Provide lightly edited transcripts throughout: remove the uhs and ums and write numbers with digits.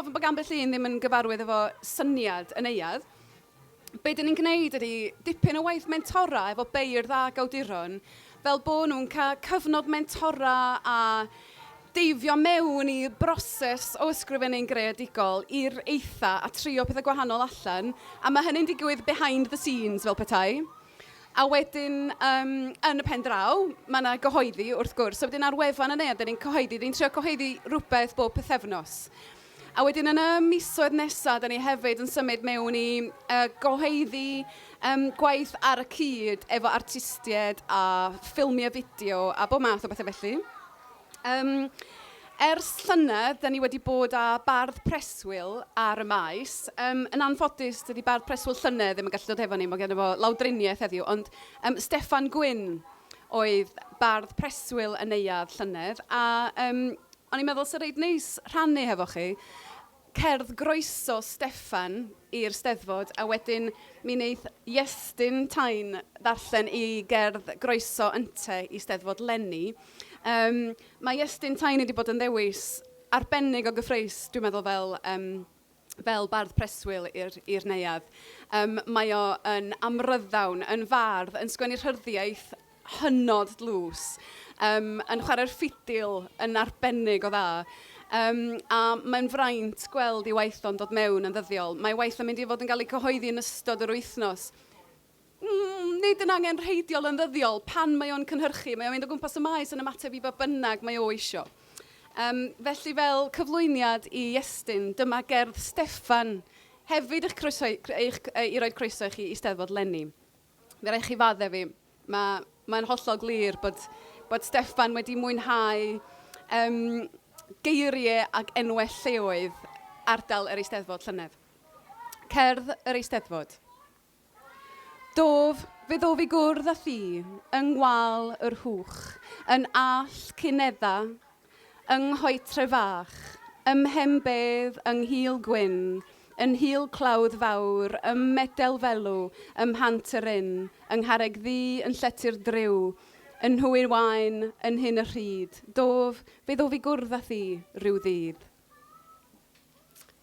ofn bod ambell un ddim yn gyfarwydd efo syniad y neuadd, be dyn ni'n gwneud ydy dipyn o waith mentora efo beirdd ac awduron, fel bod nhw'n cael cyfnod mentora a deifio mewn i broses o ysgrifennu'n greadigol i'r eitha a trio pethau gwahanol allan, a mae hynny'n digwydd behind the scenes fel petai. A wedyn, um, yn y pen draw, mae yna gyhoeddi wrth gwrs. So wedyn ar wefan y neuadd, dyn ni'n cyhoeddi, dyn ni'n trio cyhoeddi rhywbeth bob pythefnos. A wedyn yn y misoedd nesaf, da ni hefyd yn symud mewn i uh, gyhoeddi um, gwaith ar y cyd efo artistiaid a ffilmiau fideo a bob math o bethau felly. Um, ers llynedd, da ni wedi bod â bardd preswyl ar y maes. Um, yn anffodus, dydy bardd preswyl llynedd ddim yn gallu dod efo ni, mae gen fo lawdriniaeth heddiw, ond um, Steffan Gwyn oedd bardd preswyl y neuadd llynedd, a um, o'n i'n meddwl sy'n reit neis rhannu hefo chi cerdd groeso Steffan i'r Steddfod, a wedyn mi wneith Iestyn Tyne ddarllen ei gerdd groeso ynte i Steddfod 'leni. Um, mae Iestyn Tyne wedi bod yn ddewis arbennig o gyffrous, dwi'n meddwl, fel, um, fel bardd preswyl i'r neuadd. Um, mae o yn amryddawn, yn fardd, yn sgwennu rhyddiaith hynod dlws, um, yn chwarae'r ffidil yn arbennig o dda. Um, a mae'n fraint gweld ei waith o'n dod mewn yn ddyddiol. Mae waith o'n mynd i fod yn cael ei cyhoeddi yn ystod yr wythnos. Nid yn angenrheidiol yn ddyddiol pan mae o'n cynhyrchu. Mae o'n mynd o gwmpas y maes yn ymateb i ba bynnag mae o isio. Um, felly fel cyflwyniad i Iestyn, dyma gerdd Steffan hefyd eich croeso, eich, i roi croeso i chi i Steddfod 'leni. Fe rai chi fadde fi, mae, mae'n hollol glir bod, bod Steffan wedi mwynhau um, geiriau ac enwau lleoedd ardal yr Eisteddfod llynedd. Cerdd yr Eisteddfod. Dof, fe ddof i gwrdd â thi yng ngwal yr hwch, yn all Cunedda, yng Nghoetre Fach, ym Mhenbedd, yng Nghil Gwyn, yn Nghil Clawdd Fawr, ym Medel Felw, ym Mhant yr Ynn, yng Ngharreg Ddu, yn Llety'r Dryw, yn Nhywyn Waen, yn Nhyn y Rhyd. Dof, fe ddof i gwrdd â thi ryw ddydd.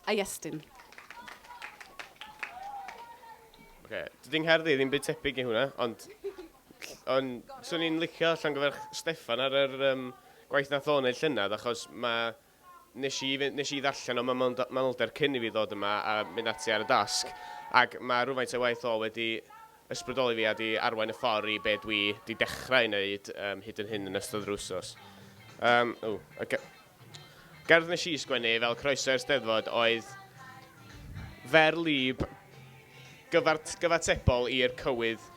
A Iestyn. Oce, dydy 'ngherdd i ddim byd tebyg i hwnna, ond ond 'swn i'n licio llongyfarch Steffan ar yr um, gwaith nath o wneud llynedd, achos mae nes i, nes i ddarllen o manylder cyn i fi ddod yma a mynd ati ar y dasg, ac mae rhywfaint o waith o wedi ysbrydoli fi a di arwain y ffordd i be dwi di dechrau ei wneud um, hyd yn hyn yn ystod yr wsos. Um, oh, okay. Gerdd nes i sgwennu fel croeso i'r Steddfod oedd fer lib gyfart, gyfatebol i'r cywydd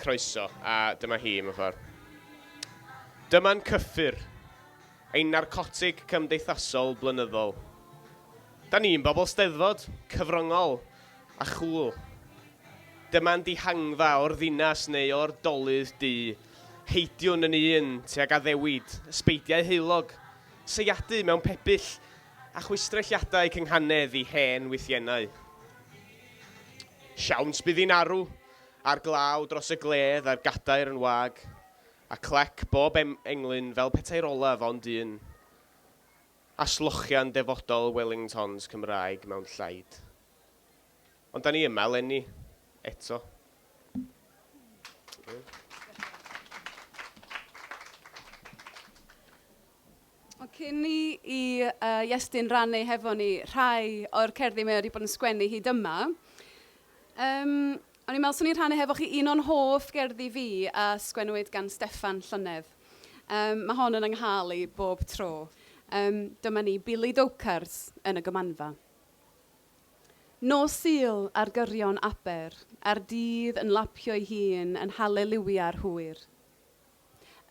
croeso, a dyma hi mewn ffordd. Dyma'n cyffur, ein narcotig cymdeithasol blynyddol. Da ni'n bobl Steddfod, cyfryngol a chŵl. Dyma'n dihangfa o'r ddinas neu o'r dolydd du. Heidiwn yn un tuag addewid, ysbeidiau heulog, seiadu mewn pebyll, a chwistrelliadau cynghanedd i hen wythiennau. Siawns bydd hi'n arw, a'r glaw dros y gledd a'r gadair yn wag, a clec bob englyn fel petai'r olaf ond un, a slochian defodol Wellingtons Cymraeg mewn llaid. Ond da ni yma eleni, eto. Ond cyn i, i uh, Iestyn rannu hefo ni rhai o'r cerddi mae wedi bod yn sgwennu hyd yma, um, o'n i'n meddwl swn i'n rhannu hefo chi un o'n hoff gerddi fi a sgwennwyd gan Steffan llynedd. Um, mae hon yn 'y nghael i bob tro. Um, dyma ni, Billy Dowcars yn y Gymanfa. Nos Sul ar gyrion Aber, a'r dydd yn lapio'i hun yn haleliwia'r hwyr.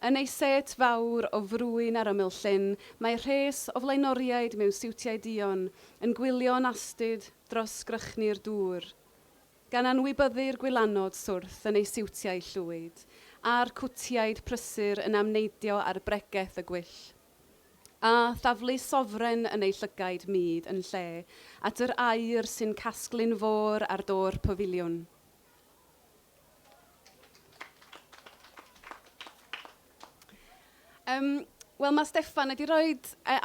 Yn ei sêt fawr o frwyn ar ymyl llyn, mae rhes o flaenoriaid mewn siwtiau duon yn gwylio'n astud dros sgrychni'r dŵr, gan anwybyddu'r gwylanod swrth yn eu siwtiau llwyd, a'r cwtiaid prysur yn amneidio ar bregeth y gwyll. A thaflu sofren yn ei llygaid mud yn lle at yr aur sy'n casglu'n fôr ar do'r pafiliwn. Yym, Wel, mae Steffan wedi rhoi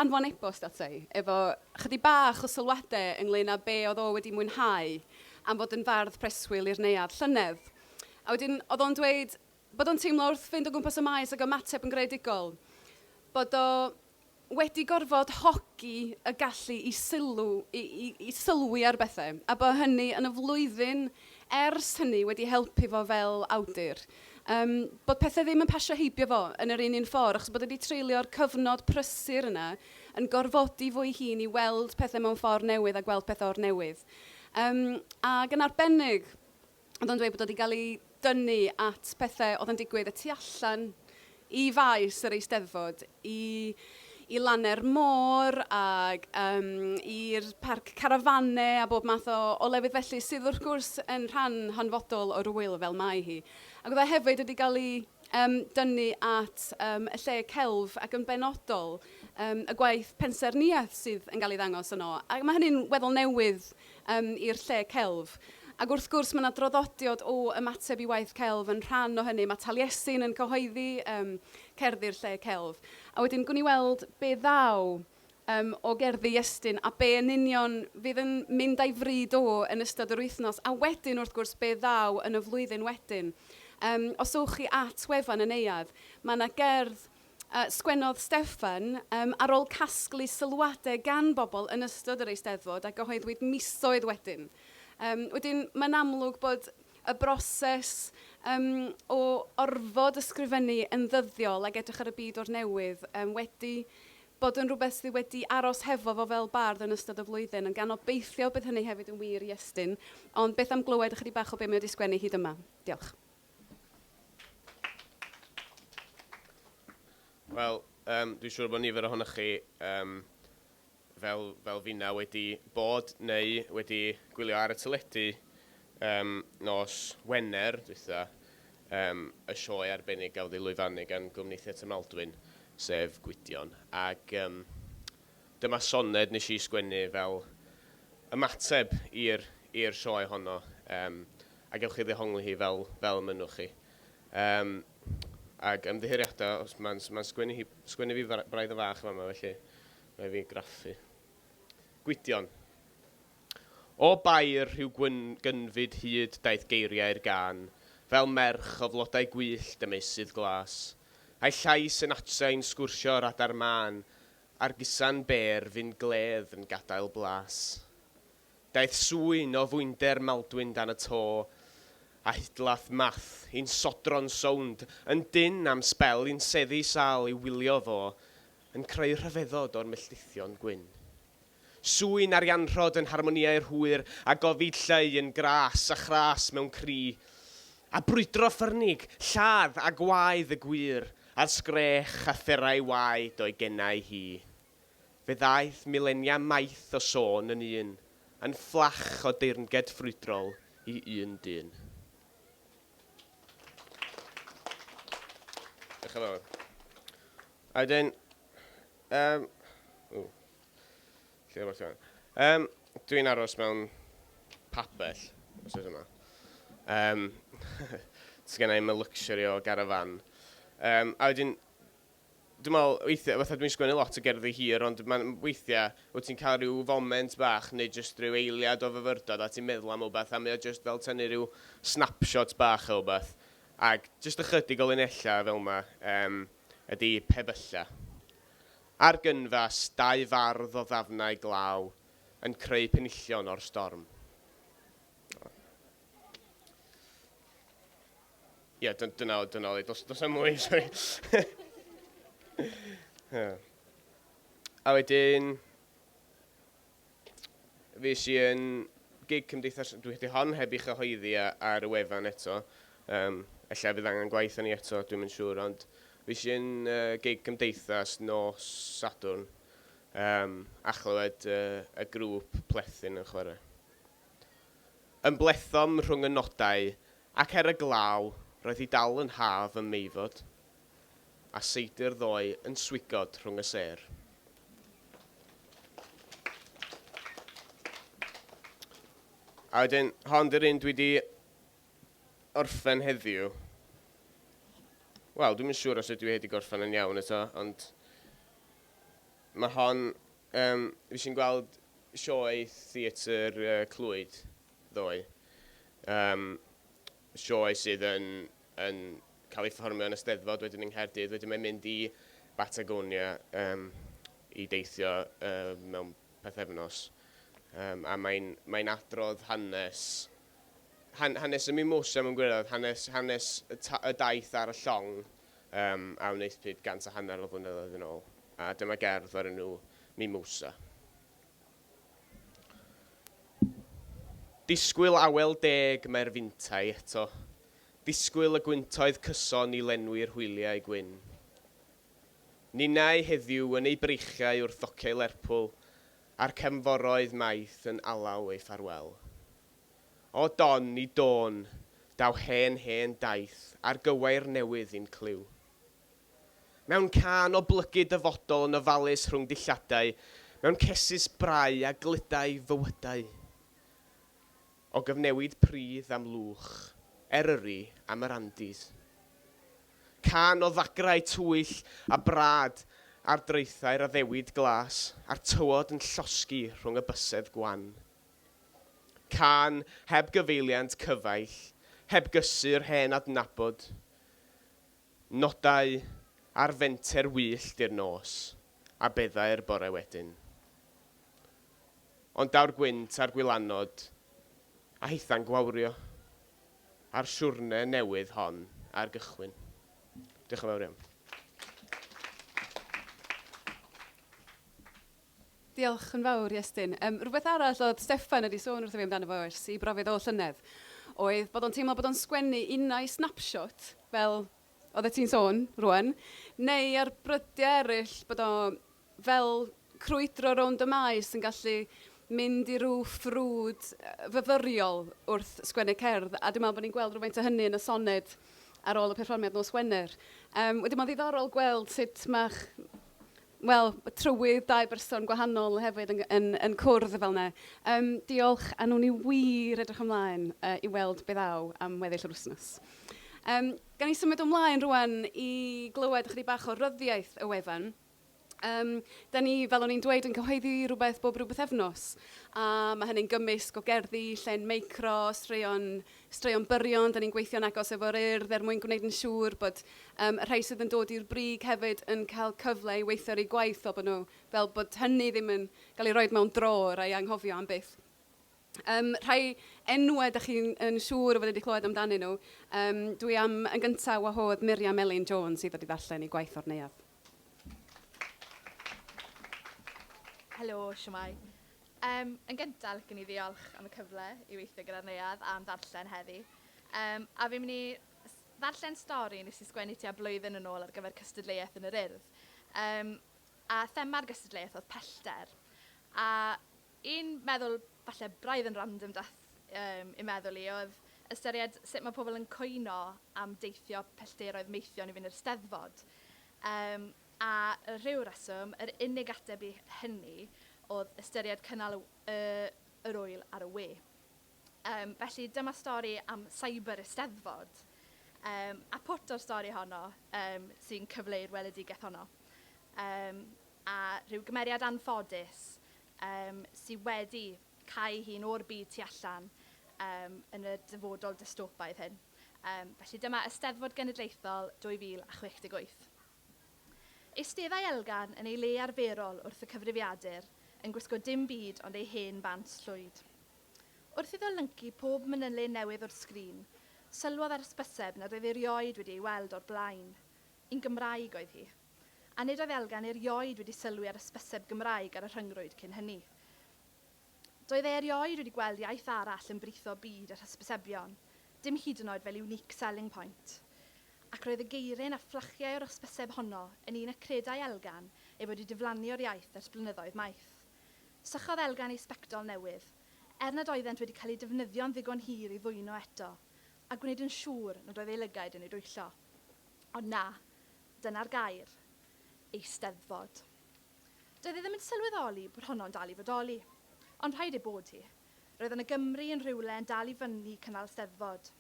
anfon e-bost ata i, efo chydig bach o sylwadau ynglyn â be oedd o wedi mwynhau am fod yn fardd preswyl i'r neuadd llynedd. A wedyn oedd o'n dweud bod o'n teimlo wrth fynd o gwmpas y maes ac ymateb yn greadigol, bod o wedi gorfod hogi y gallu i sylw, i, i, i sylwi ar bethau, a bod hynny yn y flwyddyn ers hynny wedi helpu fo fel awdur. Bod pethau ddim yn pasio heibio fo yn yr un un ffordd, achos bod wedi treulio'r cyfnod prysur yna yn gorfodi fo'i hun i weld pethau mewn ffordd newydd a gweld pethau o'r newydd. Ac yn arbennig, oedd o'n dweud bod o wedi cael ei dynnu at pethau oedd yn digwydd y tu allan i faes yr Eisteddfod, i, i lannau'r môr ac i'r parc carafanau a bob math o lefydd felly, sydd wrth gwrs yn rhan hanfodol o'r ŵyl fel mae hi. Ac oedd o hefyd wedi cael ei dynnu at y lle celf ac yn benodol y gwaith pensaernïaeth sydd yn cael ei ddangos yno. Ac mae hynny'n weddol newydd i'r lle celf. Ac wrth gwrs mae yna draddodiad o ymateb i waith celf yn rhan o hynny. Mae Taliesin yn cyhoeddi cerddi'r lle celf. A wedyn gwn i weld be ddaw o gerddi Iestyn a be yn union fydd yn mynd a'i fryd o yn ystod yr wythnos. A wedyn wrth gwrs be ddaw yn y flwyddyn wedyn. Os ewch chi at wefan y neuadd, mae yna gerdd Sgwennodd Steffan ar ôl casglu sylwadau gan bobl yn ystod yr Eisteddfod a gyhoeddwyd misoedd wedyn. Wedyn, mae'n amlwg bod y broses o orfod ysgrifennu yn ddyddiol ac edrych ar y byd o'r newydd wedi bod yn rhywbeth sydd wedi aros hefo fo fel bardd yn ystod y flwyddyn, yn gan obeithio bydd hynny hefyd yn wir i Iestyn. Ond beth am glywed ychydig bach o be mae o wedi sgwennu hyd yma? Diolch. Wel, um, dwi'n siŵr bod nifer ohonoch chi um, fel, fel finna wedi bod neu wedi gwylio ar y teledu um, nos Wener dwytha, um, y sioe arbennig gafodd ei lwyfannu gan Gwmni Theatr Maldwyn, sef Gwydion. Ac um, dyma soned nes i sgwennu fel ymateb i'r i'r sioe honno. Um, a gewch chi ddehongli hi fel, fel mynnwch chi. Um, ac ymddiheuriadau, os mae'n ma sgwennu, hi, sgwennu fi braidd o fach yma, felly mae fi graffu. Gwydion. O bair rhyw gwyn, gynfyd hyd daeth geiriau'r gân, fel merch o flodau gwyllt y meysydd glas. A'i llais yn atsain sgwrsio'r adar mân, a'r gusan bêr fu'n gledd yn gadael blas. Daeth swyn o fwynder Maldwyn dan y to, a hudlath Math i'n sodro'n sownd, yn dynn am sbel i'n seddi sâl i'w wylio fo, yn creu rhyfeddod o'r melltithion gwyn. Swyn arianrhod yn harmonïau'r hwyr, a gofid llai yn gras a chras mewn cri, a brwydro ffyrnig, lladd a gwaedd y gwŷr, a'r sgrech a pherau waed o'i genau hi. Fe ddaeth milenia maith o sôn yn un, yn fflach o deyrnged ffrwydrol i un dyn. Diolch yn fawr. A wedyn, um, ww, lle o'r Dwi'n aros mewn pabell, os oes yma. Sgen i'm y luxury o garafan. A wedyn, Dwi'n meddwl, weithiau, fatha dwi'n sgwennu lot o gerddi hir, ond mae'n weithiau, wyt ti'n cael rhyw foment bach neu jyst rhyw eiliad o fyfyrdod a ti'n meddwl am wbeth a mae o jyst fel tynnu rhyw snapshot bach o wbeth. Ac jyst ychydig o linellau fel yma um, ydy pebyllau. Ar gynfas, dau fardd o ddafnau glaw yn creu penillion o'r storm. Ie, yeah, dyna, dyna oedd. Dos, dos am mwy, sorry. yeah. A wedyn, fi si yn gig cymdeithas, dwi wedi hon heb ei chyhoeddi ar y wefan eto. Ella fydd angen gwaith yn ei eto, dwi'n yn siŵr, ond fi si yn gig cymdeithas nos Sadwrn a chlywed y grŵp Plethyn yn chwarae. Ymblethom rhwng y nodau, ac er y glaw, roedd hi dal yn haf ym Meifod, a seidr ddoe yn swigod rhwng y sêr. A wedyn, hon 'di'r un dwi 'di orffen heddiw. Wel, dwi'm yn siŵr os ydw i wedi gorffen yn iawn eto, ond Mae hon, um, fi sy'n gweld sioe theatr uh, Clwyd ddoe. Um, sioe sydd yn, yn cael ei fformio yn y Steddfod wedyn yng Nghaerdydd, wedyn mae'n mynd i Batagonia um, i deithio uh, mewn pethefnos. Um, a mae'n mae adrodd hanes, han, hanes y mimosa mewn gwirionedd, hanes, hanes y, ta, y daith ar y llong um, a wnaethpwyd 150 o flynyddoedd yn ôl. A dyma gerdd o'r enw Mimosa. Disgwyl awel deg mae'r fintai eto. Disgwyl y gwyntoedd cyson i lenwi'r hwyliau gwyn. Ninnau heddiw yn ei breichiau wrth ddociau Lerpwl, a'r cefnforoedd maith yn alaw ei ffarwel. O don i dôn, daw hen hen daith ar gywair newydd i'n clyw. Mewn cân o blygu dyfodol yn ofalus rhwng dilladau, mewn cesus brau a gludau fywydau. O gyfnewid pridd am lwch, Eryri am yr Andes. Cân o ddagrau twyll a brad ar draethau'r addewid glas a'r tywod yn llosgi rhwng y bysedd gwan. Cân heb gyfeiliant cyfaill, heb gysur hen adnabod. Nodau ar fenter wyllt i'r nos, a beddau'r bore wedyn. Ond daw'r gwynt a'r gwylanod, a hitha'n gwawrio, a'r siwrne newydd hon ar gychwyn. Diolch yn fawr iawn. Diolch yn fawr, Iestyn. Um, rhywbeth arall oedd Steffan wedi sôn wrtho fi amdano fo ers i brofiad o llynedd, oedd bod o'n teimlo bod o'n sgwennu unau snapshot, fel oeddet ti'n sôn rwan, neu ar brydiau eraill bod o fel crwydro rownd y maes yn gallu mynd i ryw ffrwd fyfyriol wrth sgwennu cerdd, a dwi'n meddwl bod ni'n gweld rhywfaint o hynny yn y soned ar ôl y perfformiad nos Wener. Um, wedyn mae'n ddiddorol gweld sut mae'ch wel, trywydd dau berson gwahanol hefyd yn, yn, yn cwrdd fel yna. Um, diolch, a nhw'n i wir edrych ymlaen uh, i weld beth ddaw am weddill yr wythnos. Um, gan i symud ymlaen rwan i glywed ychydig bach o ryddiaeth y wefan. Um, da ni, fel o'n i'n dweud, yn cyhoeddi rhywbeth bob rhyw bythefnos. A mae hynny'n gymysg o gerddi, llen meicro, straeon, straeon byrion. Da ni'n gweithio'n agos efo'r Urdd er mwyn gwneud yn siŵr bod um, y rhai sydd yn dod i'r brig hefyd yn cael cyfle i weithio ar eu gwaith fel bod nhw, fel bod hynny ddim yn cael ei roed mewn drôr a'i anghofio am byth. Um, rhai enwau ydych chi'n yn siŵr o fod wedi clywed amdanyn nhw. Um, dwi am yn gyntaf wahodd Miriam Elin Jones i ddod i ddarllen ei gwaith o'r neuadd. Helo, siwmai. Um, yn gyntaf, licen i ddiolch am y cyfle i weithio gyda'r neuadd a am ddarllen heddi. Um, a fi'n mynd i ddarllen stori nes i sgwennu tua blwyddyn yn ôl ar gyfer cystadleuaeth yn yr Urdd. Um, a thema'r gystadleuaeth oedd pellter. A un meddwl, falle braidd yn random dath um, i meddwl i, oedd ystyried sut mae pobl yn cwyno am deithio pellteroedd meithion i fynd i'r Steddfod. Um, a rhyw reswm, yr unig ateb i hynny oedd ystyried cynnal y, y, yr ŵyl ar y we. Um, felly dyma stori am cyber Eisteddfod. Um, a pwt o'r stori honno um, sy'n cyfleu'r weledigaeth honno. Um, a rhyw gymeriad anffodus um, sydd wedi cau hun o'r byd tu allan um, yn y dyfodol dystopaidd hyn. Um, felly dyma Eisteddfod Genedlaethol 2068. Eisteddai Elgan yn ei le arferol wrth y cyfrifiadur, yn gwisgo dim byd ond ei hen bant llwyd. Wrth iddo lyncu pob manylyn newydd o'r sgrin, sylwodd ar hysbyseb nad oedd erioed wedi ei weld o'r blaen. Un Gymraeg oedd hi. A nid oedd Elgan erioed wedi sylwi ar hysbyseb Gymraeg ar y rhyngrwyd cyn hynny. Doedd e erioed wedi gweld iaith arall yn britho byd yr hysbysebion, dim hyd yn oed fel unique selling point. Ac roedd y geiryn a fflachiau o'r hysbyseb honno yn un y credai Elgan ei fod wedi diflannu o'r iaith ers blynyddoedd maith. Sychodd Elgan ei sbectol newydd, er nad oeddent wedi cael eu defnyddio'n ddigon hir i ddwyno eto, a gwneud yn siŵr nad oedd ei lygaid yn ei dwyllo. Ond na, dyna'r gair. Eisteddfod. Doedd e ddim yn sylweddoli bod honno'n dal i fodoli. Ond rhaid ei bod hi. Roedd yna Gymru yn rhywle yn dal i fyny cynnal Steddfod.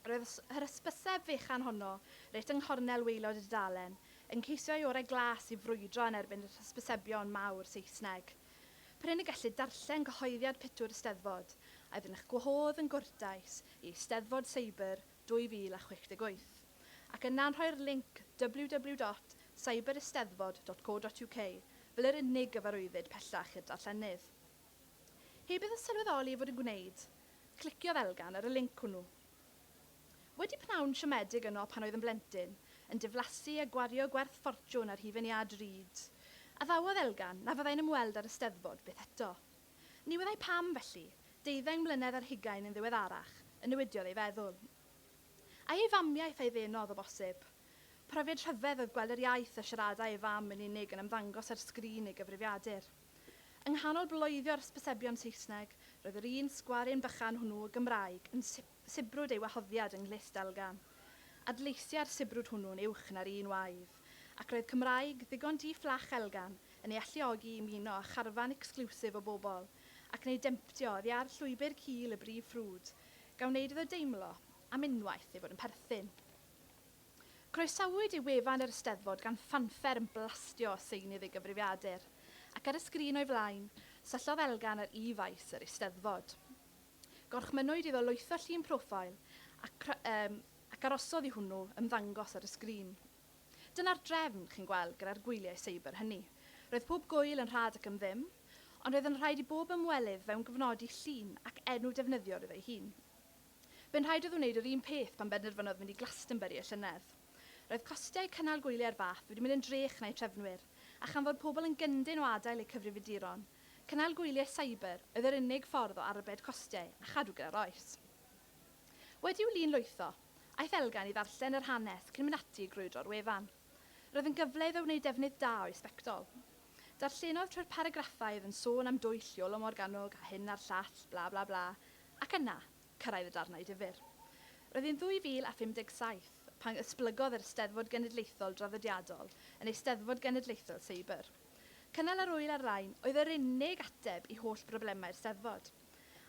Roedd yr hysbyseb fechan honno, reit yng nghornel waelod y dudalen, yn ceisio ei orau glas i frwydro yn erbyn yr hysbysebion mawr Saesneg. Prin y gellid darllen cyhoeddiad pitw'r Eisteddfod, a oedd yn eich gwahodd yn gwrtais i Eisteddfod Seiber 2068, ac yna'n rhoi'r linc www.cybereisteddfod.co.uk fel yr unig gyfarwyddyd pellach i'r darllenydd. Heb iddo sylweddoli ei fod yn gwneud, cliciodd Elgan ar y linc hwnnw. Wedi pnawn siomedig yno pan oedd yn blentyn, yn diflasu a gwario gwerth ffortiwn ar hufen iâ drud, addawodd Elgan na fyddai'n ymweld â'r Eisteddfod byth eto. Ni wyddai pam, felly, deuddeng mlynedd ar hugain yn ddiweddarach, y newidiodd ei feddwl. Ai ei famiaith a'i ddenodd, o bosib? Profiad rhyfedd oedd gweld yr iaith a siaradai ei fam yn unig yn ymddangos ar sgrin ei gyfrifiadur. Yng nghanol bloeddio'r hysbysebion Saesneg, roedd yr un sgwaryn bychan hwnnw o Gymraeg yn sibrwd ei wahoddiad yng nghlust Elgan. Adleisiai'r sibrwd hwnnw'n uwch na'r un waedd, ac roedd Cymraeg ddigon di-fflach Elgan yn ei alluogi i ymuno â charfan ecsgliwsif o bobl ac yn ei demtio oddi ar llwybr cul y brif ffrwd, gan wneud iddo deimlo, am unwaith, ei fod yn perthyn. Croesawyd ei wefan yr Eisteddfod gan ffanffer yn blastio o seinydd ei gyfrifiadur, ac ar y sgrin o'i flaen, syllodd Elgan ar e-faes yr Eisteddfod. Gorchmynnwyd iddo lwytho llun profile ac, um, ac arosodd i hwnnw ymddangos ar y sgrin. Dyna'r drefn, chi'n gweld, gyda'r gwyliau seibr hynny. Roedd pob gŵyl yn rhad ac am ddim, ond roedd yn rhaid i bob ymwelydd fewngofnodi llun ac enw defnyddiwr iddo'i hun. Bu'n rhaid iddo wneud yr un peth pan benderfynodd fynd i Glastonbury y llynedd. Roedd costiau cynnal gwyliau'r fath wedi mynd yn drech na'u trefnwyr, a chan fod pobl yn gyndyn o adael eu cyfrifiaduron, cynnal gwyliau cyber oedd yr unig ffordd o arbed costiau a chadw gyda'r oes. Wedi i'w lun lwytho, aeth Elgan i ddarllen yr hanes cyn mynd ati i grwydro'r wefan. Roedd yn gyfle iddo wneud defnydd da o'i sbectol. Darllenodd trwy'r paragraffau oedd yn sôn am dwyll Iolo Morganwg a hyn a'r llall, bla bla bla, ac yna, cyrraedd y darnau difyr. Roedd hi'n 2057 pan esblygodd yr Eisteddfod Genedlaethol draddodiadol yn Eisteddfod Genedlaethol Seibr. Cynnal yr ŵyl ar-lein oedd yr unig ateb i holl broblemau'r Steddfod.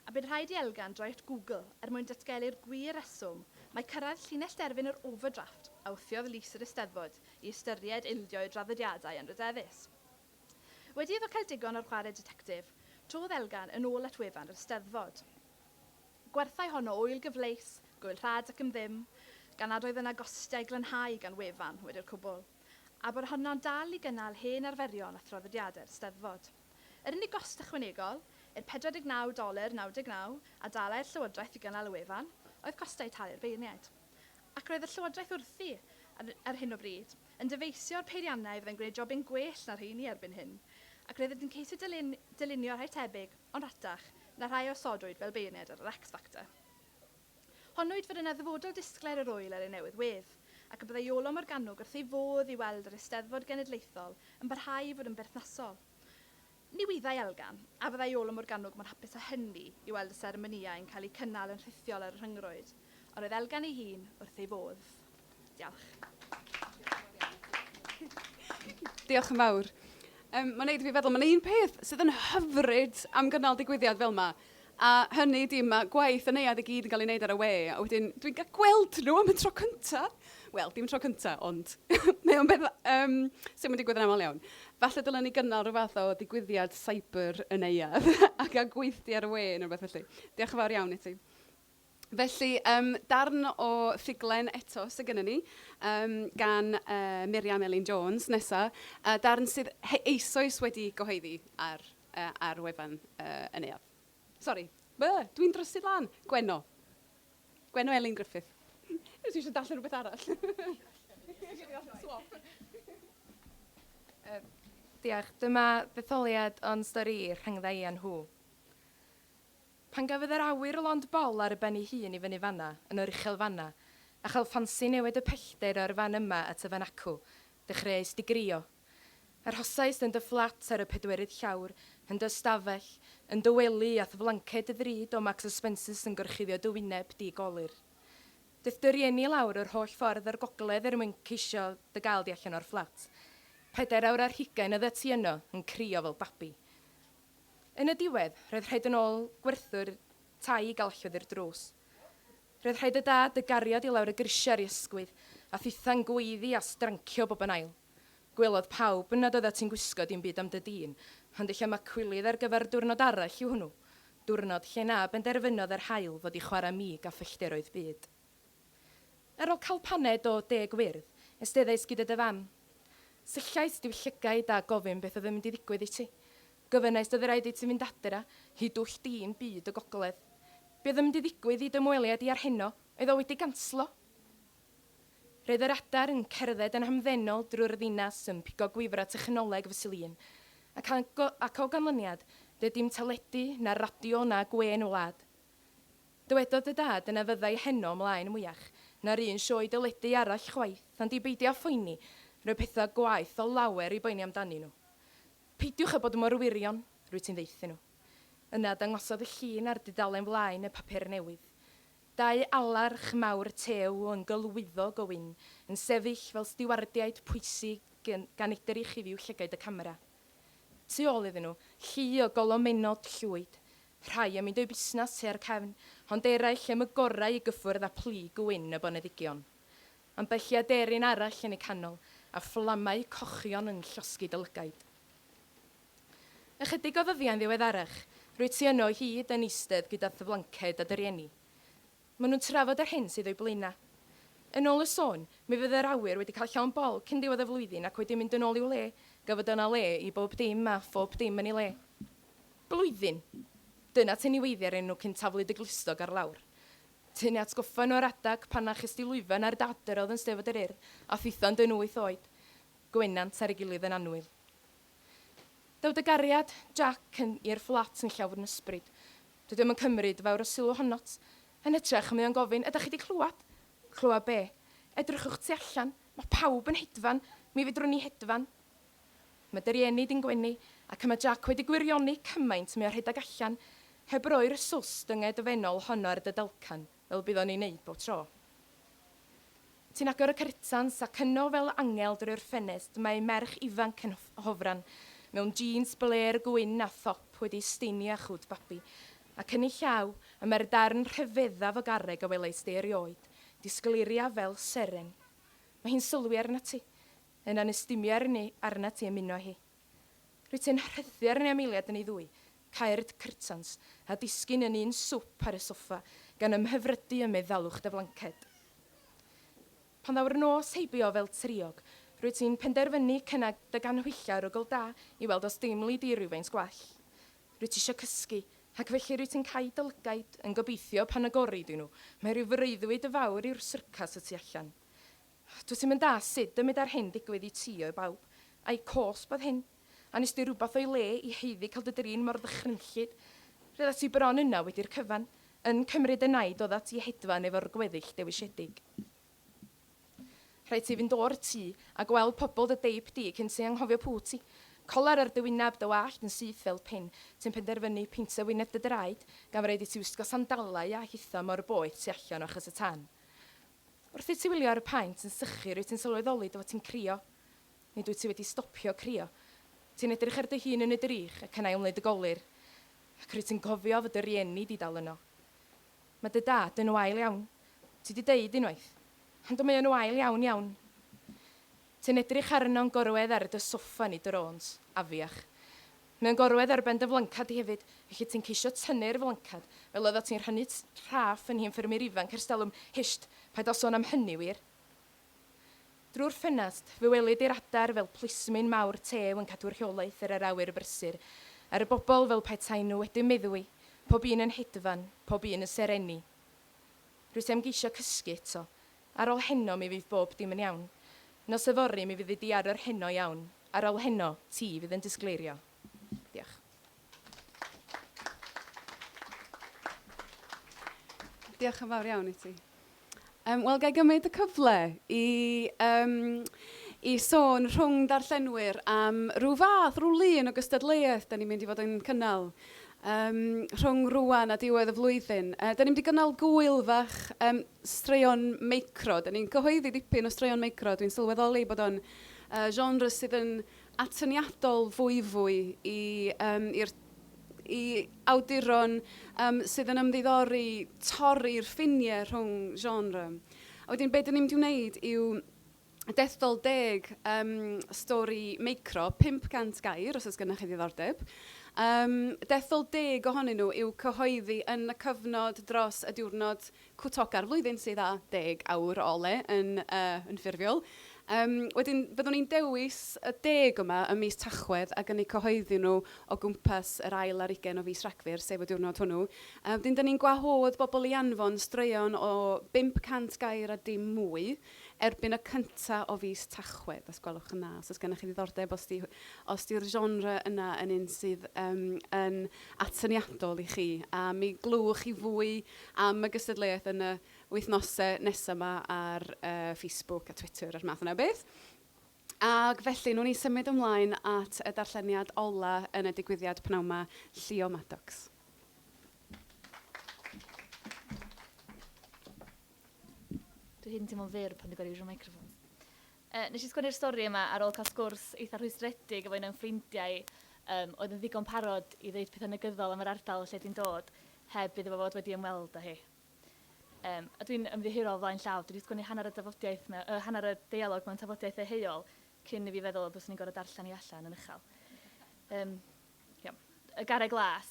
A bu'n rhaid i Elgan droi at Google er mwyn datgelu'r gwir reswm mae cyrraedd llinell derfyn yr overdraft a wthiodd lys yr Eisteddfod i ystyried ildio ei draddodiadau anrhydeddus. Wedi iddo cael digon o'r chwarae ditectif, trodd Elgan yn ôl at wefan yr Eisteddfod. Gwerthai honno ŵyl gyfleus, gŵyl rhad ac am ddim, gan nad oedd yna gostiau glanhau gan wefan wedi'r cwbl, a bod honno'n dal i gynnal hen arferion a thraddodiadau'r Steddfod. Yr unig gost ychwanegol, i'r 49 doler 99 a dalai'r Llywodraeth i gynnal y wefan, oedd costau talu'r beirniaid. Ac roedd y Llywodraeth wrthi, ar, ar hyn o bryd, yn dyfeisio'r peiriannau fyddai'n gwneud jobyn gwell na'r rheini erbyn hyn, ac roedd yn ceisio dylun, dylunio rhai tebyg, ond rhatach, na rhai a osodwyd fel beirniaid ar yr X Factor. Honnwyd fod yna ddyfodol disglair yr ŵyl ar ei newydd wedd, ac y byddai Iolo Morganwg wrth ei fodd i weld yr Eisteddfod Genedlaethol yn parhau i fod yn berthnasol. Ni wyddai Elgan, a fyddai Iolo Morganwg mor hapus â hynny i weld y seremonïau yn cael eu cynnal yn rhithiol ar y rhyngrwyd, ond roedd Elgan ei hun wrth ei fodd. Diolch. Diolch yn fawr. Mae'n neud i fi feddwl, mae'n un peth sydd yn hyfryd am gynnal digwyddiad fel yma, a hynny ydi mae gwaith y neuadd i gyd yn cael ei wneud ar y we, a wedyn dwi'n cael gweld nhw am y tro cynta. Wel, dim tro cynta, ond mae o'n beth sy'n mynd i digwydd yn aml iawn. Falle dylen ni gynnal rhyw fath o ddigwyddiad cyber y neuadd a gael gweithdy ar y we neu rhywbeth felly. Diolch yn fawr iawn i ti. Felly, darn o ffuglen eto sydd gennym ni, gan Miriam Elin Jones nesa, darn sydd eisoes wedi gyhoeddi ar, ar wefan y neuadd. Sori, dwi'n drysu lan. Gwenno. Gwenno Elin Griffith. Nes i eisiau darllen rhywbeth arall. Swap. Diolch. Dyma ddetholiad o'n stori rhyngdda i a nhw. Pan gafodd yr awyr lond bol ar y ben ei hun i fyny fan'na, yn yr uchel fan'na, a chael ffansi newid y pellter o'r fan yma at y fan acw, dechreuais di grio. Arhosais yn dy fflat ar y pedwerydd llawr, yn dy ystafell, yn dy wely a'th flanced ddrud o Marks a Spencers yn gorchuddio dy wyneb di golur. Daeth dy rieni lawr yr holl ffordd o'r gogledd er mwyn ceisio dy gael di allan o'r fflat. Pedair awr ar hugain oeddet ti yno, yn crio fel babi. Yn y diwedd, roedd rhaid yn ôl gwerthwr tai i gael allwedd i'r drws. Roedd rhaid y dad dy gario di lawr y grisiau ar ei ysgwydd, a thitha'n gweiddi a strancio bob yn ail. Gwelodd pawb nad oeddet ti'n gwisgo dim byd am dy dîn, ond ella ma cwilydd ar gyfer diwrnod arall yw hwnnw, diwrnod lle na benderfynodd yr haul fod i chwarae mig a phellteroedd byd. Ar ol cael paned o de gwyrdd, esteddais gyda dy fam. Syllais i'w llygaid a gofyn beth oedd yn mynd i ddigwydd i ti. Gofynnais oedd raid i ti fynd adra, i dwll dîn byd y gogledd. Be oedd yn mynd i ddigwydd i dy ymweliad di ar heno, oedd o wedi ganslo? Roedd yr adar yn cerdded yn hamddenol drwy'r ddinas yn pigo gwifrau technoleg fesul un, ac, ac o ganlyniad, doedd dim teledu, na radio, na gwên y wlad. Dywedodd dy dad na fyddai heno ymlaen mwyach, na'r un sioe deledu arall chwaith, ond i beidio â phoeni, roedd pethau gwaeth o lawer i boeni amdanyn nhw. Peidiwch â bod mor wirion, rwyt ti'n ddeuthu nhw. Yna dangosodd y llun ar dudalen flaen y papur newydd. Dau alarch mawr tew yn gylwyddog o wyn, yn sefyll fel stiwardiaid pwysig gan edrych i fyw llygaid y camera. Tu ôl iddyn nhw, llu o golomennod llwyd, rhai yn mynd o'u busnas tua'r cefn, ond eraill am y gorau i gyffwrdd â plu gwyn y boneddigion. Ambell i aderyn arall yn eu canol, a fflamau cochion yn llosgi dy lygaid. Ychydig o ddyddiau'n ddiweddarach, rwyt ti yno o hyd yn eistedd gyda thy flanced a dy rieni. Maen nhw'n trafod yr hyn sydd o'u blaenau. Yn ôl y sôn, mi fydd yr awyr wedi cael llawn bol cyn diwedd y flwyddyn ac wedi mynd yn ôl i'w le, gan fod yna le i bob dim a phob dim yn ei le. Blwyddyn! Dyna ti'n niweiddi arnyn nhw cyn taflu dy glustog ar lawr. Ti'n eu atgoffa nhw o'r adag pan na chest di lwyfan ar dy adrodd yn Steddfod yr Urdd a thitha'n dyn wyth oed. Gwenant ar ei gilydd yn annwyl. Daw dy gariad, Jac, yn i'r fflat yn llawfn ysbryd. Dydy o'm yn cymryd fawr o sylw honot. Yn hytrach, mae o'n gofyn, 'Ydach chi 'di clywad? Clywad be? Edrychwch tu allan. Mae pawb yn hedfan. Mi fedrwn ni hedfan. Mae dy rieni di'n gwenu, ac mae Jac wedi gwirioni cymaint mae o'n rhedeg allan, heb roi'r sws dyngedfennol honno ar dy dalcan, fel bydd o'n ei wneud bob tro. Ti'n agor y cyrtans, ac yno fel angel drwy'r ffenest mae merch ifanc yn hofran, mewn jîns blêr gwyn a thop wedi ei steinio â chwd babi, ac yn ei llaw y mae'r darn rhyfeddaf o garreg a welais di erioed, disgleiria fel seren. Mae hi'n sylwi arnat ti. Yna'n ystumio arni, arnat ti ymuno â hi. Rwyt ti'n rhythu arni am eiliad yn ei ddwy, cau'r cyrtans, a disgyn yn un swp ar y soffa, gan ymhyfrydu ym meddalwch dy flanced. Pan ddaw'r nos heibio fel triog, rwyt ti'n penderfynu cynnau dy ganhwyllau rwgl da i weld os deimli di rywfaint gwell. Rwyt ti isio cysgu, ac felly rwyt ti'n cau dy lygaid, yn gobeithio pan agori di nhw, mae rhyw freuddwyd fawr yw'r syrcas y tu allan. Dwyt ti'm yn dallt sut y medar hyn ddigwydd i ti o'i bawb. Ai cosb oedd hyn? A nes di rywbeth o'i le i haeddu cael dy drin mor ddychrynllyd? Roeddat ti bron yna wedi'r cyfan, yn cymryd y naid oddat i hedfan efo'r gweddill dewisiedig. Rhaid ti fynd o'r tŷ a gweld pobl dy deip di cyn ti anghofio pw ti. Coler ar dy wyneb, dy wallt yn syth fel pin, ti'n penderfynu peintio wyneb dy draed, gan fod raid i ti wisgo sandalau a hitha mor boeth tu allan o achos y tân. Wrth i ti wylio ar y paent yn sychu rwyt ti'n sylweddoli dy fod ti'n crio. Nid wyt ti wedi stopio crio. Ti'n edrych ar dy hun yn y drych ac yn ail-wneud y golur. Ac rwyt ti'n cofio fod dy rieni di dal yno. Mae dy dad yn wael iawn. Ti di deud unwaith. Ond mae o'n wael iawn iawn. Ti'n edrych arno'n gorwedd ar dy soffa yn ei drôns. Afiach. Mae o'n gorwedd ar ben dy flancad di hefyd, felly ti'n ceisio tynnu'r flancad, fel oeddat ti'n rhannu rhaff yn hen ffermwyr ifanc ers talwm, hysht, paid â sôn am hynny wir. Drwy'r ffenast, fe weli di'r adar fel plismyn mawr tew yn cadw rheolaeth ar yr awyr brysur, ar y bobl fel petai nhw wedi meddwi, pob un yn hedfan, pob un yn serennu. Rwyt ti am geisio cysgu eto. Ar ol heno mi fydd bob dim yn iawn. Nos yfory mi fyddi di ar yr heno iawn. Ar ol heno, ti fydd yn disgleirio. Diolch. Diolch yn fawr iawn i ti. Um, Wel, ga i gymryd y cyfle i, um, i sôn rhwng darllenwyr am rhyw fath, rhyw lun o gystadleuaeth da ni'n mynd i fod yn cynnal um, rhwng rwan a diwedd y flwyddyn. Da ni'n mynd i gynnal gwyl fach um, straeon meicro. Da ni'n cyhoeddi dipyn o straeon meicro. Dwi'n sylweddoli bod o'n genre sydd yn atyniadol fwyfwy i, um, i'r i awduron um, sydd yn ymddiddori torri'r ffiniau rhwng genre. A wedyn, be dyn ni'n mynd i wneud yw Dethol deg um, stori meicro, 500 gair, os oes gennych chi ddiddordeb. Um, dethol deg ohonyn nhw i'w cyhoeddi yn y cyfnod dros y diwrnod cwtoga'r flwyddyn sydd â 10 awr o le yn, yn ffurfiol. Um, wedyn, fyddwn ni'n dewis y deg yma ym mis Tachwedd ac yn eu cyhoeddi nhw o gwmpas yr ail ar ugain o fis Rhagfyr, sef y diwrnod hwnnw. Um, wedyn, dyn ni'n gwahodd bobl i anfon straeon o 500 gair a dim mwy erbyn y cynta o fis Tachwedd, os gwelwch yn dda. Os oes gennych chi ddiddordeb, os di, os di'r genre yna yn un sydd um, yn atyniadol i chi. A mi glywch chi fwy am y gystadleuaeth yn y wythnosau nesaf yma ar uh, Facebook a Twitter a'r math yna o beth. Ac felly, nhw'n ni symud ymlaen at y darlleniad ola yn y digwyddiad pnawn 'ma, Llio Maddocks. Dwi hyd yn teimlo'n fyr pan dwi'n gorfod iwsio microphones. Uh, nes i sgwennu'r stori yma ar ôl cael sgwrs eitha rhwystredig efo un o'n ffrindiau um, oedd yn ddigon parod i ddeud pethau negyddol am yr ardal lle dwi'n dod heb iddo fo fod wedi ymweld â hi. Um, a dwi'n ymddiheuro o flaen llaw, dwi wedi sgwennu hanner y dafodiaeth, uh, hanner y deialog mewn tafodiaeth eheuol cyn i fi feddwl y byswn i'n gorfod darllen i allan yn uchel. Um, iawn. Y garreg las.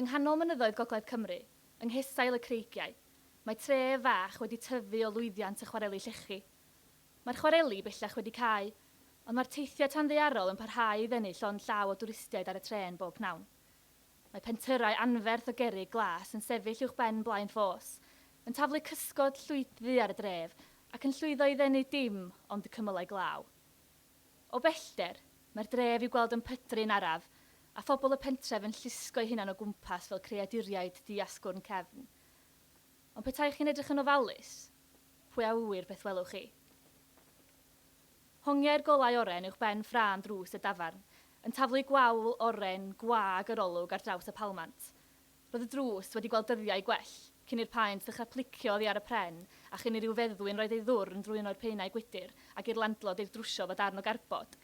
Yng nghanol mynyddoedd Gogledd Cymru, yng nghesail y creigiau, mae tref fach wedi tyfu o lwyddiant y chwareli llechi. Mae'r chwareli bellach wedi cau, ond mae'r teithiau tanddaearol yn parhau i ddenu llond llaw o dwristiaid ar y trên bob pnawn. Mae pentyrrau anferth o gerrig glas yn sefyll uwchben blaen ffos, yn taflu cysgod llwyddu ar y dref ac yn llwyddo i ddenu dim ond y cymylau glaw. O bellter, mae'r dref i'w gweld yn pydru'n araf, a phobl y pentref yn llusgo'u hunain o gwmpas fel creaduriaid di-asgwrn cefn. Ond petai chi'n edrych yn ofalus, pwy a ŵyr beth welwch chi? Hongiai'r golau oren uwch ben ffrâm drws y dafarn, yn taflu gwawl oren gwag yr olwg ar draws y palmant. Roedd y drws wedi gweld dyddiau gwell, cyn i'r paent ddechrau plicio oddi ar y pren a chyn i ryw feddwyn roid ei ddwrn drwy un o'r paenau gwydr ac i'r landlord ei drwsio efo darn o garbod.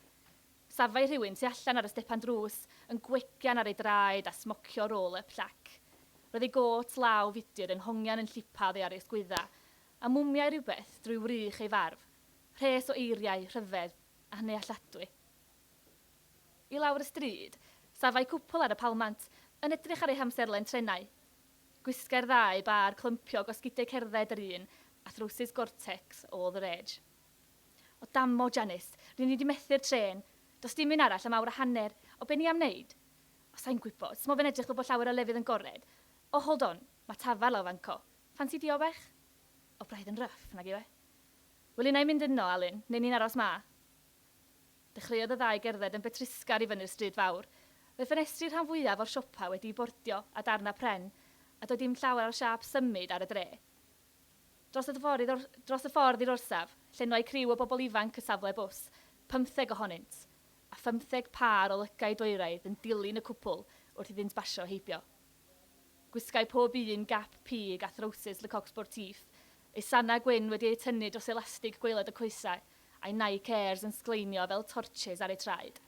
Safai rhywun tu allan ar y stepan drws, yn gwegian ar ei draed a smocio roll-up llac. Roedd ei gôt law fudr yn hongian yn llipa oddi ar ei ysgwydda, a mwmiai rhywbeth drwy wrych ei farf, rhes o eiriau rhyfedd a annealladwy. I lawr y stryd, safai cwpl ar y palmant, yn edrych ar eu hamserlen trenau. Gwisgai'r ddau bâr clympiog o sgidiau cerdded yr un a throwsus Gore-Tex all the rage. O damo, Janice, ry'n ni 'di methu'r trên. Does dim un arall am awr a hanner. O be ni am wneud? O sai'n gwybod, smo fe'n edrych fel bod llawer o lefydd yn gored. O hold on, ma' tafarn lawr fanco. Ffansi diobech? O braidd yn rough, nag yw e? Wel unai mynd yno, Alun, neu ni'n aros 'ma. Dechreuodd y ddau gerdded yn betrusgar i fyny'r stryd fawr. Roedd ffenestri'r rhan fwyaf o'r siopau wedi'u bordio â darnau pren, a doedd dim llawer o siâp symud ar y dre. Dros y ffordd dros y ffordd i'r orsaf, llenwai criw o bobl ifanc y safle bws, pymtheg ohonynt, a phymtheg pâr o lygaid oeraidd yn dilyn y cwpl wrth iddynt basio heibio. Gwisgai pob un gap pig a throwsus Le Coq Sportif, ei sanau gwyn wedi eu tynnu dros elastig gwaelod y coesau, a'i Nike Airs yn sgleinio fel torches ar eu traed.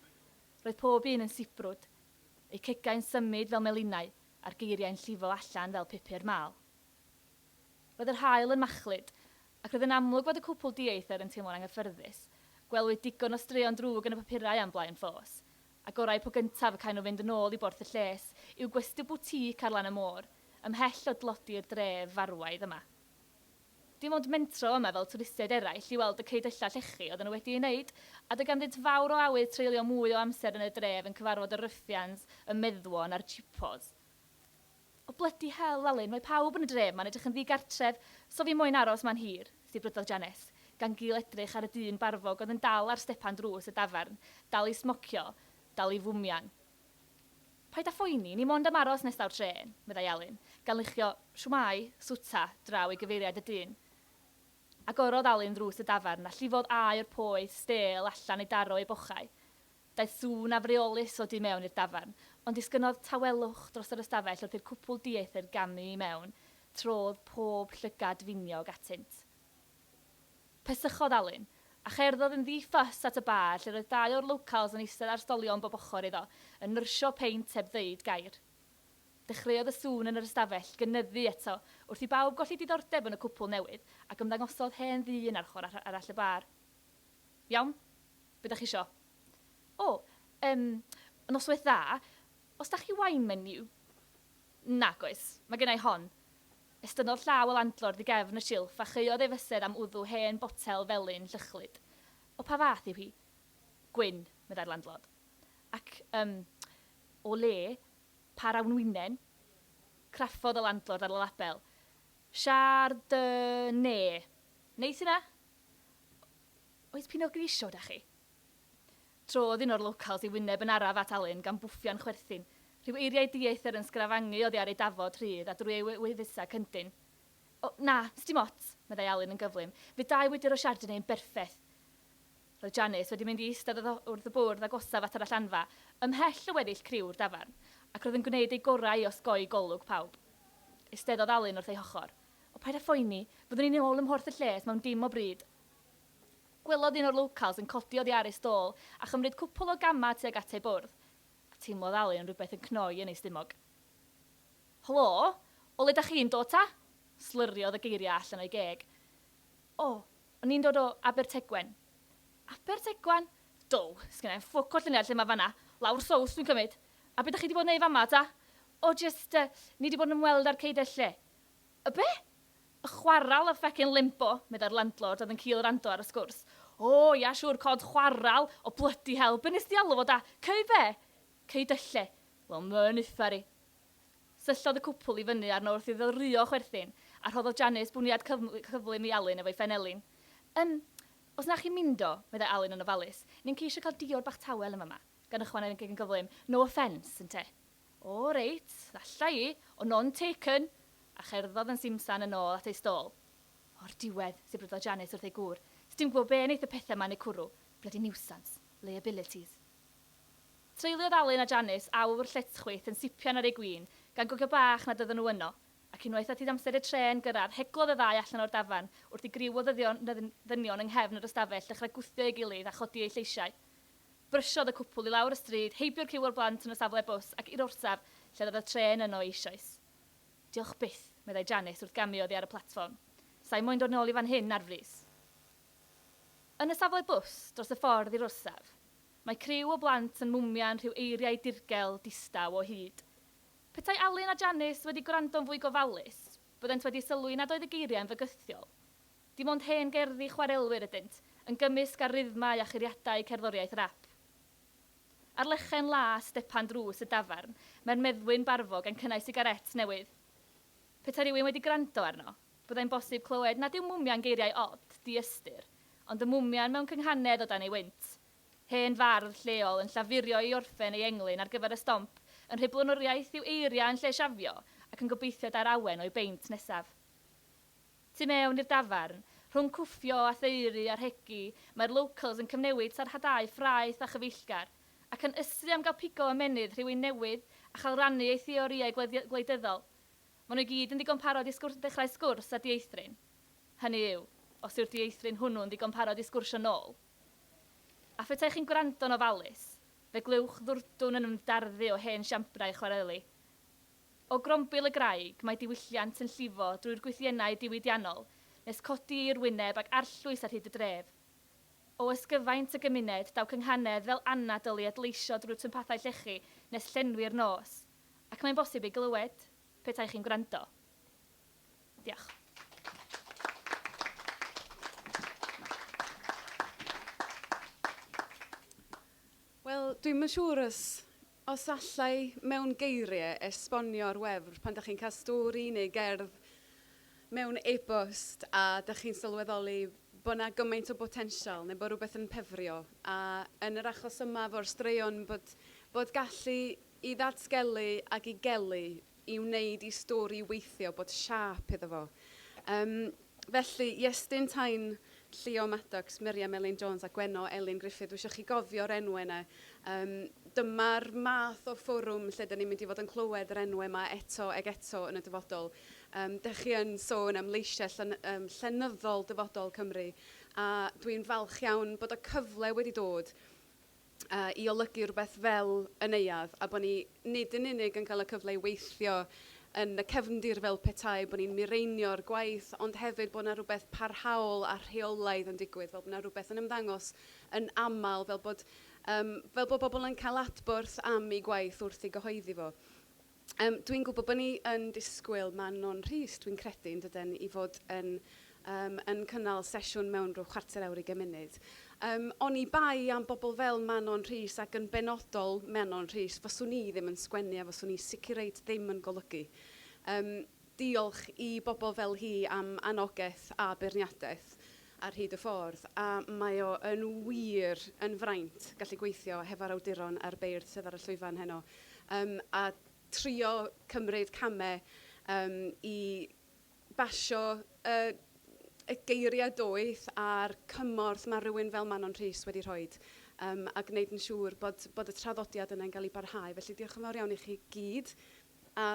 Roedd pob un yn sibrwd, eu cegau'n symud fel melinau a'r geiriau'n llifo allan fel pupur mâl. Roedd yr haul yn machlud, ac roedd yn amlwg fod y cwpl dieithr yn teimlo'n anghyffyrddus. Gwelwyd digon o straeon drwg yn y papurau am Blaen Ffos, a gorau po gyntaf y caen nhw fynd yn ôl i Borth y Lles, i'w gwesty boutique ar lan y môr, ymhell o dlodi'r dref farwaidd yma. Dim ond mentro yma fel twristiaid eraill i weld y ceudyllau llechi oedden nhw wedi ei wneud, a doedd ganddynt fawr o awydd treulio mwy o amser yn y dref yn cyfarfod y ruffians, y meddwon a'r cheapos. O blydi hell, Alun, mae pawb yn y dref 'ma'n edrych yn ddi-gartref, so fi moyn aros 'ma'n hir, sibrydodd Janice, gan gul edrych ar y dyn barfog oedd yn dal ar stepan drws y dafarn, dal i smocio, dal i fwmian. Paid â phoeni, ni mond am aros nes daw'r trên, meddai Alun, gan luchio 'Shwmae, swta' draw i gyfeiriad y dyn. Agorodd Alun ddrws y dafarn a llifodd aer poeth stêl allan i daro ei bochau. Daeth sŵn afreolus o du mewn i'r dafarn, ond disgynnodd tawelwch dros yr ystafell wrth i'r cwpwl dieithr gamu i mewn, trodd pob llygad finiog atynt. Pesychodd Alun, a cherddodd yn ddi-ffys at y bar lle roedd dau o'r locals yn eistedd ar stolion bob ochr iddo, yn nyrsio peint heb ddeud gair. Dechreuodd y sŵn yn yr ystafell gynyddu eto wrth i bawb golli diddordeb yn y cwpwl newydd ac ymddangosodd hen ddyn ar ochr arall y bar. Iawn? Be dach chi isio? O, yym, noswaith dda. Oes 'da chi wine menu? Nag oes. Mae genna i hon. Estynnodd llaw y landlord i gefn y silff a chaeodd ei fysedd am wddw hen botel felyn llychlyd. O pa fath yw hi? Gwyn, meddai'r landlord. Ac, yym, o le? Pa rawnwinen? Craffodd y landlord ar y label. Chardonnay. Neis hynna? Oes Pinot Grigio 'da chi? Trodd un o'r locals ei wyneb yn araf at Alun gan bwffian chwerthin, rhyw eiriau dieithr yn sgrafangu oddi ar ei dafod rhydd a drwy ei wefusau cyndyn. O, na, sdim ots, meddai Alun yn gyflym, fydd dau wydr o Chardonnay yn berffeth. Roedd Janice wedi mynd i eistedd wrth y bwrdd agosaf at yr allanfa, ymhell o weddill criw'r dafarn, ac roedd yn gwneud ei gorau i osgoi golwg pawb. Eisteddodd Alun wrth ei hochr. O, paid â phoeni, fyddwn ni'n ôl ym Mhorth y Lles mewn dim o bryd. Gwelodd un o'r locals yn codi oddi ar ei stôl a chymryd cwpwl o gamau tuag at ei bwrdd, a teimlodd Alun rywbeth yn cnoi yn ei stumog. Helo? O le dach chi'n dod ta? Slyriodd y geiriau allan o'i geg. O, o'n i'n dod o Abertegwen. Abertegwan? Dow, sgenna i'm ffwc o lluniau lle ma fan'na. Lawr sowth dwi'n cymryd. A be dach chi 'di bod yn neud fama ta? O, jyst, yy, ni 'di bod yn ymweld â'r ceudelle. Y be? Y chwaral a ffecin limbo, meddai'r landlord oedd yn cul rando ar y sgwrs. O, ia, siŵr, cod chwaral, o blydi hell, be nes di alw fo da? Ceu be? Ceudylle. Wel, myn uffar i. Syllodd y cwpwl i fyny arno wrth iddo ruo chwerthin, a rhoddodd Janice bwniad cyflym i Alun efo'i phen elin. Yym, os na chi'n mindo, meddai Alun yn ofalus, ni'n ceisio cael diod bach tawel yn fama, gan ychwanegu yn gyflym, no offence, ynte? O, reit, alla i, o none taken! A cherddodd yn simsan yn ôl at ei stôl. O'r diwedd, sibrydodd Janice wrth ei gŵr, sdim gwbo be neith y pethe 'ma yn eu cwrw, bloody nuisance, liabilities. Treuliodd Alun a Janice awr lletchwith yn sipian ar eu gwin, gan gogio bach nad oedden nhw yno, ac unwaith at amser i'r trên gyrraedd, heglodd y ddau allan o'r dafarn wrth i griw o ddynion yng nghefn yr ystafell ddechrau gwthio ei gilydd a chodi eu lleisiau. Brysiodd y cwpwl i lawr y stryd, heibio'r ciw o'r blant yn y safle bws ac i'r orsaf lle roedd y trên yno eisoes. Diolch byth, meddai Janice wrth gamu oddi ar y platfform. Sa i moyn dod nôl i fan hyn ar frys. Yn y safle bws, dros y ffordd i'r orsaf, mae criw o blant yn mwmian rhyw eiriau dirgel, distaw o hyd. Petai Alun a Janice wedi gwrando'n fwy gofalus, byddent wedi sylwi nad oedd y geiriau yn fygythiol. Dim ond hen gerddi chwarelwyr ydynt, yn gymysg â rhythmau a churiadau cerddoriaeth rap. Ar lechen las stepan drws y dafarn, mae'r meddwyn barfog yn cynnau sigarét newydd. Petai rhywun wedi gwrando arno, byddai'n bosib clywed nad yw mwmian geiriau od, diystyr, ond y mwmian mewn cynghanedd o dan ei wynt. Hen fardd lleol yn llafurio i orffen ei englyn ar gyfer y stomp, yn rhoi blaenoriaeth i'w eiriau yn lle siafio, ac yn gobeithio dai'r awen o'i beint nesaf. Tu mewn i'r dafarn, rhwng cwffio a thaeru a rhegi, mae'r locals yn cyfnewid sarhadau ffraeth a chyfeillgar, ac yn ysu am gael pigo ymennydd rhywun newydd a chael rannu eu theorïau gwleidyddol. Maen nhw i gyd yn ddigon parod i ddechrau sgwrs â dieithryn. Hynny yw, os yw'r dieithryn hwnnw'n ddigon parod i sgwrsio nôl. A phetai chi'n gwrando'n ofalus, fe glywch ddwrdwn yn ymdarddu o hen siambrau chwareli. O grombil y graig, mae diwylliant yn llifo drwy'r gwythiennau diwydiannol, nes codi i'r wyneb ac arllwys ar hyd y dref. O ysgyfaint y gymuned, daw cynghanedd fel anadl i adleisio drwy'r twmpathau llechi nes llenwi'r nos. Ac mae'n bosib ei glywed, petai chi'n gwrando. Diolch. Wel, dwi'm yn siŵr os, os allai mewn geiriau esbonio'r wefr pan dach chi'n cael stori neu gerdd mewn e-bost a dach chi'n sylweddoli bod 'na gymaint o botensial neu bod rhywbeth yn pefrio. A yn yr achos yma efo'r straeon bod, bod gallu i ddatgelu ac i gelu, i wneud i stori weithio, bod siâp iddo fo. Yym, felly, Iestyn Tyne, Llio Maddocks, Miriam Elin Jones a Gwenno Elin Gruffydd, dwi eisiau chi gofio'r enwau yna. Yym, dyma'r math o fforwm lle dan ni'n mynd i fod yn clywed yr enwau yma eto ag eto yn y dyfodol. Yym, dach chi yn sôn am leisiau llen- yym, llenyddol dyfodol Cymru, a dwi'n falch iawn bod y cyfle wedi dod. I olygu rhywbeth fel y neuadd, a bod ni nid yn unig yn cael y cyfle i weithio yn y cefndir fel petai, bod ni'n mireinio'r gwaith, ond hefyd bod yna rhywbeth parhaol a rheolaidd yn digwydd, fel bod yna rhywbeth yn ymddangos yn aml, fel bod bobl yn cael adborth am eu gwaith wrth ei gyhoeddi fo. Dwi'n gwybod bod ni yn disgwyl Manon Rhys, dwi'n credu, yn dydyn, i fod yn cynnal sesiwn mewn rhyw chwarter awr i munud. Oni bai am bobl fel Manon Rhys ac yn benodol Manon Rhys, faswn i ddim yn sgwennu a faswn i sicr reit ddim yn golygu. Diolch i bobl fel hi am anogaeth a beirniadaeth ar hyd y ffordd, a mae o yn wir yn fraint gallu gweithio hefo'r awduron a'r beirdd sydd ar y llwyfan heno. A trio cymryd camau i basio y geiriau doeth a'r cymorth mae rhywun fel Manon Rhys wedi rhoi a gwneud yn siŵr bod y traddodiad yna'n cael ei barhau. Felly diolch yn fawr iawn i chi gyd a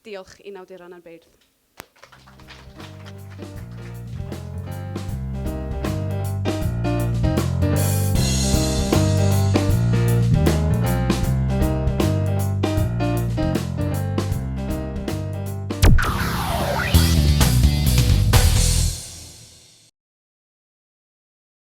diolch i'n awduron a'n beirdd.